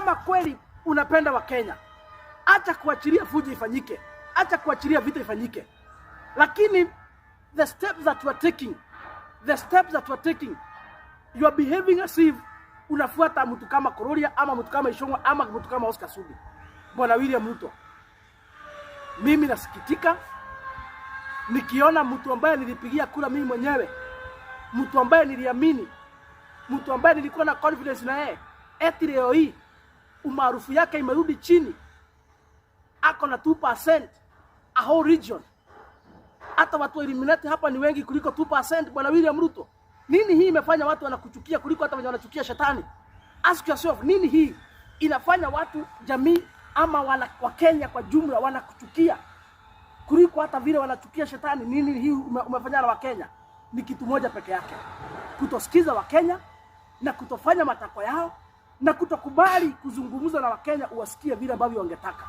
Kama kweli unapenda Wakenya, acha kuachilia fujo ifanyike, acha kuachilia vita ifanyike, lakini the steps that you are taking, the steps that you are taking, you are behaving as if unafuata mtu kama Kururia ama mtu kama Ichung'wah ama mtu kama Oscar Sudi. Bwana William Ruto, mimi nasikitika nikiona mtu ambaye nilipigia kura mimi mwenyewe, mtu ambaye niliamini, mtu ambaye nilikuwa na confidence na yeye, eti leo hii umaarufu yake imerudi chini, ako na 2% a whole region. Hata watu wa Illuminati hapa ni wengi kuliko 2%. Bwana William Ruto, nini hii imefanya watu wanakuchukia kuliko hata wenye wanachukia shetani? Ask yourself, nini hii inafanya watu, jamii ama Wakenya kwa jumla wanakuchukia kuliko hata vile wanachukia shetani? Nini hii umefanya na Wakenya? Ni kitu moja peke yake, kutosikiza Wakenya na kutofanya matakwa yao na kutokubali kuzungumza na Wakenya uwasikie vile ambavyo wangetaka.